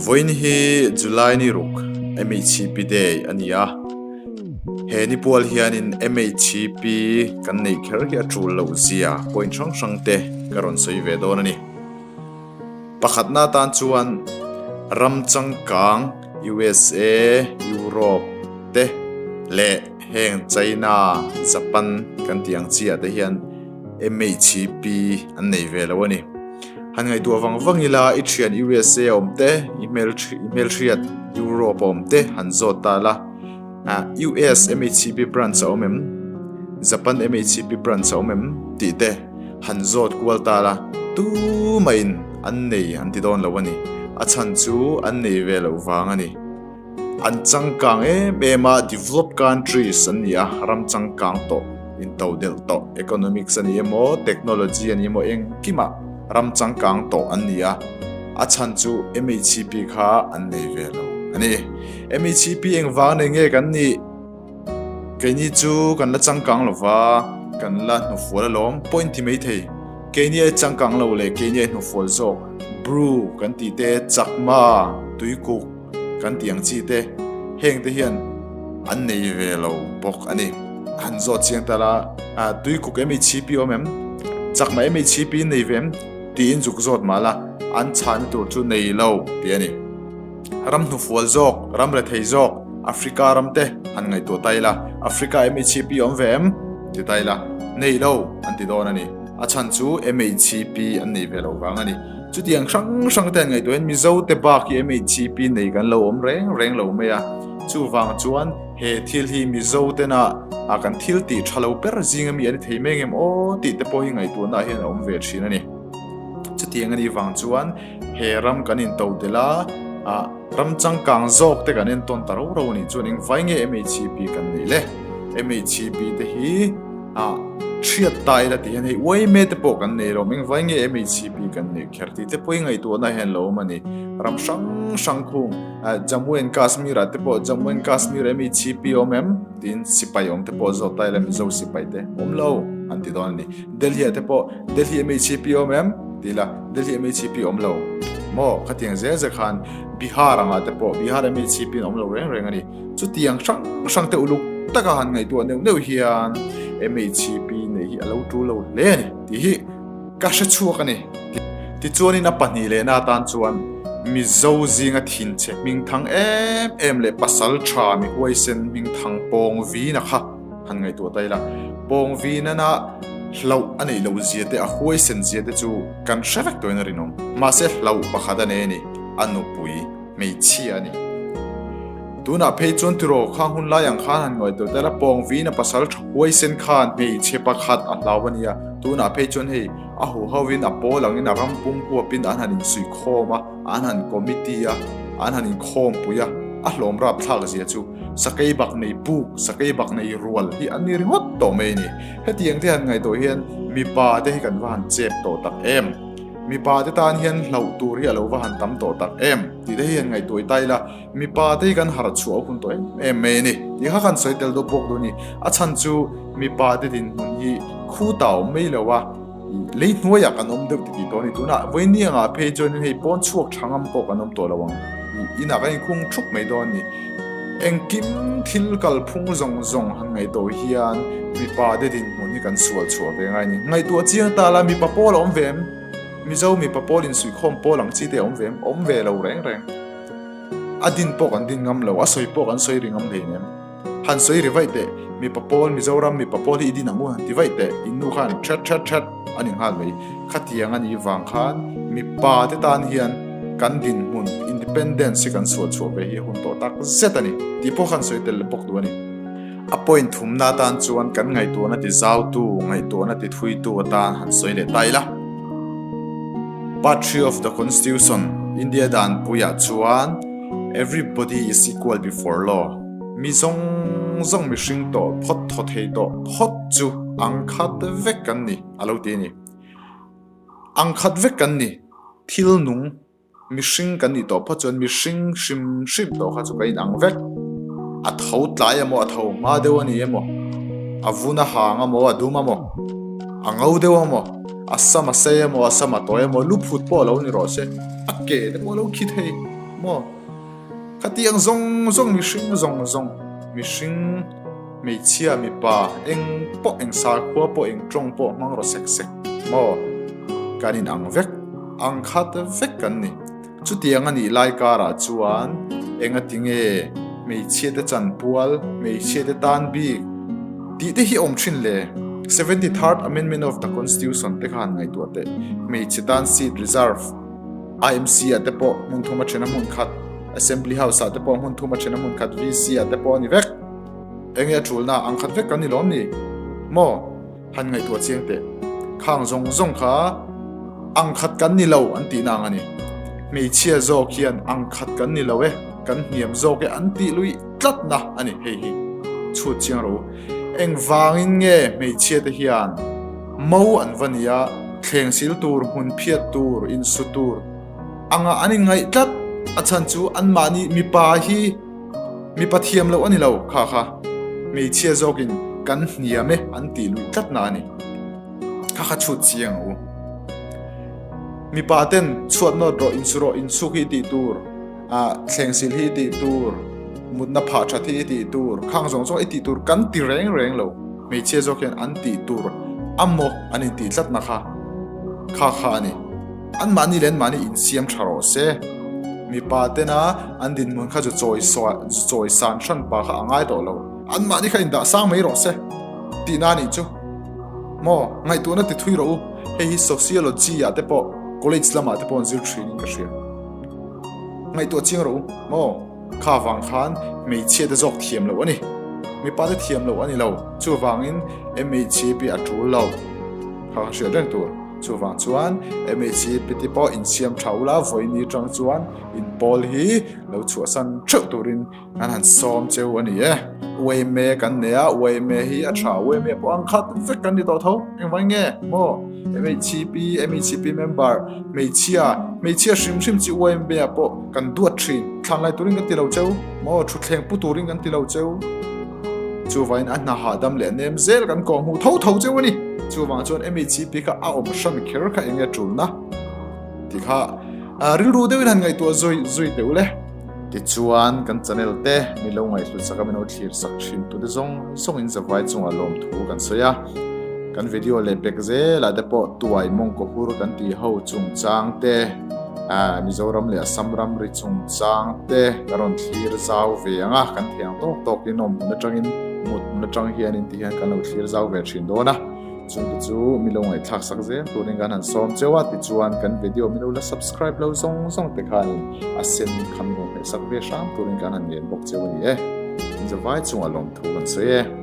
Vawiin hi July ni ruk MHCP Day a ni a, he ni pual hianin MHCP kan neih kher hi a tul loh zia point hrang hrang te ka rawn sawi ve dawn a ni. Pakhatna atan chuan ram changkang USA, Europe te leh heng China, Japan kan tih ang chiah te hian MHCP an nei ve lo a ni. Han ngaihtuah vang vang ila i thian USA a awm te, i hmelhriat Europe a awm te han zawt ta la. US MHCP branch a awm em? Japan MHCP branch a awm em? tih te han zawt kual ta la. Tumahin an nei an ti dawn lo a ni. A chhan chu an nei ve loh vang a ni. An changkang em em a, developed countries an ni a, ram changkang tawh, intodelh tawh, economics a ni emaw, technology a ni emaw engkimah ram changkang tawh an ni a, a chhan chu MHCP kha an nei ve lo a ni. MHCP engvang nei nge kan nih? Keini chu kan la changkang lo va, kan la hnufual alawm pawh in ti maithei. Keini ai changkang lo leh keini ai hnufual zawk, Bru kan tih te, Chakma, Tuikuk kan tih ang chi te, heng te hian an nei ve lo bawk a ni. Han zawt chiang ta la, Tuikuk MHCP awm em? Chakma MHCP in nei ve em? Tiin zuk zawt mah la, an chhahna tur chu nei lo tih a ni. Ram hnufual zawk, ram rethei zawk, Africa ram te han ngaihtuah ta ila, Africa MHCP awm ve em? ti ta ila, nei lo an ti dawn a ni. A chhan chu MHCP an nei ve lo vang a ni. Chutiang hrang hrang te han ngaihtuahin Mizo te bak hi MHCP nei kan lo awm reng reng lo mai a. Chuvang chuan he thil hi Mizo tena a kan thil tih tha lo ber zinga mi a ni thei mai ngem aw tih te pawh hi ngaihtuahna ah hian a awm ve thin a ni. Chutiang a nih vang chuan He ram kan into tel a, ah ram changkang zawk te kan entawn ta ro ro a nih chuan engvai nge MHCP kan neih le? MHCP te hi ah thiat ta ila tih hian hei uaime te pawh kan nei lo, engvai nge MHCP kan neih kher tih te pawh hi ngaihtuahna hian lo awm a ni. Ram hrang hrang khung ah Jammu and Kashmir ah te pawh Jammu and Kashmir MHCP awm em? tiin sipai awm te pawh zawt ta ila Mizo sipai te awm lo an ti dawn a ni. Delhi ah te pawh Delhi MHCP awm em? Ti ila, Delhi MHCP awm lo maw? Khatiang zel zel khan Bihar angah te pawh Bihar MHCP an awm lo reng reng a ni. Chutiang hrang hrang te uluk taka han ngaihtuah neuh neuh hian MHCP neih hi a lo tul lo hle a ni tih hi ka hre chhuak a ni. Tichuanin a pahnih lehna atan chuan Mizo zinga thinchhe hmingthang em em leh pasal tha mi huaisen hmingthang pawng vina kha Han ngaihtuah ta ila, pawng vi nana hlauh a neih loh zia te, a huaisen zia te chu kan hre vek tawhin a rinawm. Mahse hlauh pakhat a nei a ni, a nupui hmeichhia a ni. Tunah phei chuan tiraw khang hun lai ang khan han ngaihtuah ta ila, pawng vi na pasal tha huaisen khan hmeichhe pakhat a hlau a nia. Tunah phei chuan hei a huho in a pawl angin a ram pum huapin an han insuihkhawm a, an han committee a, an han inkhawmpui a, a hlawm rapthlak zia chu. Sakei bak nei puk, sakei bak nei rual hi an ni ringawt tawh mai a ni. Hetiang te han ngaihtuah hian mipa te hi kan va han chep tawh tak em? Mipa te tan hian hlauh tur hi a lo va han tam tawh tak em? Tih te hi han ngaihtuah ta ila, mipa te hi kan harh chhuah hun tawh em em mai a ni. Tih kha kan sawi tel deuh bawk dawn a ni. A chhan chu mipa te dinhmun hi khu ta awm mai lo a, lei hnuaiah kan awm deuh titih tawh a ni. Tunah vawiini angah phei chuanin hei pawn chhuak tha ngam pawh kan awm tawh lo ang. Inah kan inkhung thup mai dawn a ni. Engkim thil kalphung zawng zawng han ngaihtuah hian mipa te dinhmun hi kan sual chhuah ve ngai a ni. Ngaihtuah chiang ta la mipa pawl a awm ve em? Mizo mipa pawl insuihkhawm pawl ang chi te a awm ve em? Awm ve lo reng reng. A din pawh kan din ngam lo, a sawi pawh kan sawi ri ngam hleinem. Han sawi ri vaih teh, mipa pawl, Mizoram mipa pawl hi i din ang u han ti vaih teh, in nu khan that that that a ni nghal mai. Khatiang a nih vang khan mipa te tan hian kan dinhmun, independence, hi kan sual chhuah ve hi a hun tawh tak zet a ni tih pawh khan sawi tel leh bawk duh a ni. A point thumna atan chuan kan ngaihtuahna ti zautu, ngaihtuahna ti thuitu atan han sawi leh ta ila. Part 3 of the Constitution, India danpuiah chuan Everybody is equal before law. Mi zawng zawng mihring tawh phawt thaw thei tawh phawt chu ang khat vek kan ni a lo ti a ni. Ang khat vek kan ni. Thil nung mihring kan nih tawh phawt chuan mihring hrim hrim tawh kha chu ka inang vek. A tho tlai emaw a tho hma deuh a ni emaw, a vun a hang emaw a dum emaw, a ngo deuh emaw, a sam a sei emaw a sam a tawi emaw, lu phut pawh a lo ni rawh se, a ke te pawh a lo khi thei. Maw? Khatiang zawng zawng mihring zawng zawng, mihring, hmeichhia, mipa, eng pawh, eng sarkhua pawh, eng tawng pawh hmang rawh sek sek maw? Kan in ang vek, ang khat vek kan ni. Chutiang a nih lai karah chuan engati nge hmeichhiate chanpual, hmeichhiate tan bik tih te hi awm thin le? 73rd Amendment of the Constitution te kha han ngaihtuah teh. Hmeichhe tan seat reserve. IMC ah te pawh hmun thum a then a hmun khat, Assembly House ah te pawh hmun thum a then a hmun khat, VC ah te pawh a ni vek. Enge a tulna ang khat vek kan ni lawm ni? Maw? Han ngaihtuah chiang teh. Khang zawng zawng kha ang khat kan ni lo an tihna ang a ni. Hmeichhia zawk hian ang khat kan ni lo e, kan hniam zawk e an tih lui tlatna a ni hei hi. Chhut chiang rawh u. Engvangin nge hmeichhia te hian Mo an va ni a, thleng sil tur, hmun phiat tur, insu tur anga an inngaih tlat. A chhan chu anmahni mipa hi mipa thiam loh a ni lo kha kha hmeichhia zawkin kan hniam e an tih luih tlatna a ni. Kha kha chhut chiang ang u. Mipa ten chhuat nawt rawh, insu rawh, insuk hi tih tur. Ah, thleng sil hi i tih tur, mutna phah that hi i tih tur, khang zawng zawng i tih tur kan ti reng reng lo. Hmeichhia zawk hian an tih tur a maw an intih tlatna kha kha kha a ni. Anmahni leh anmahni insiam tha rawh se. Mipa tena an dinhmun kha chu chawi chawi san hran pa kha a ngai tawh lo. Anmahni kha indah sang mai rawh se tihna a nih chu. Maw, ngaihtuahna ti thui rawh u. Hei hi sociology ah te pawh college lamah te pawh an zir thin in ka hria. Ngaihtuah chiang rawh u maw? Kha vang khan hmeichhia te zawk thiam loh a ni. Mipa te thiam loh a ni lo. Chuvangin MHCP a tul lo. Kha kha hriat reng tur. Chuvang chuan MHCP te pawh insiam tha ula vawiin atang chuan inpawl hi lo chhuahsan theuh turin An han sawm cheu a ni e. Uaime kan nei a, uaime hi a tha, uaime pawh ang khat vek kan ni tawh tho. Engvai nge maw? MHCP, MHCP member, hmeichhia, hmeichhia hrim hrim chi uaime ah pawh kan duat thin. Thlan lai turin kan ti lo cheu maw? Thutthleng pu turin kan ti lo cheu. Chuvangin a hna hahdam leh nem zel kan kawh hmuh tho tho cheu a ni. Chuvang chuan MHCP kha a awm hran kher kha enge tulna tih kha rilru deuhin han ngaihtuah zui zui teh u le. Tichuan, kan channel te min lo ngaihhlut sak a, min lo thlir sak thin tute zawng zawng in zavai chungah lawmthu kan sawi a. Kan video leh pek zelah te pawh tuai mawngkaw hur kan tih ho chungchang te, Mizoram leh Assam ramri chungchang te ka rawn thlir zau ve ang a, kan thei ang tawk tawkin awm hmun atangin mut hmun atang hianin ti hian kan lo thlir zau ve thin dawn a. Chungte chu mi lo ngaihthlak sak zel turin kan han sawm cheu a, tichuan kan video mi lo la subscribe lo zawng zawng te khanin a sen kha mi lo hmeh sak ve hram turin kan han ngen bawk cheu a ni e. Inzavai chungah lawmthu kan sawi e.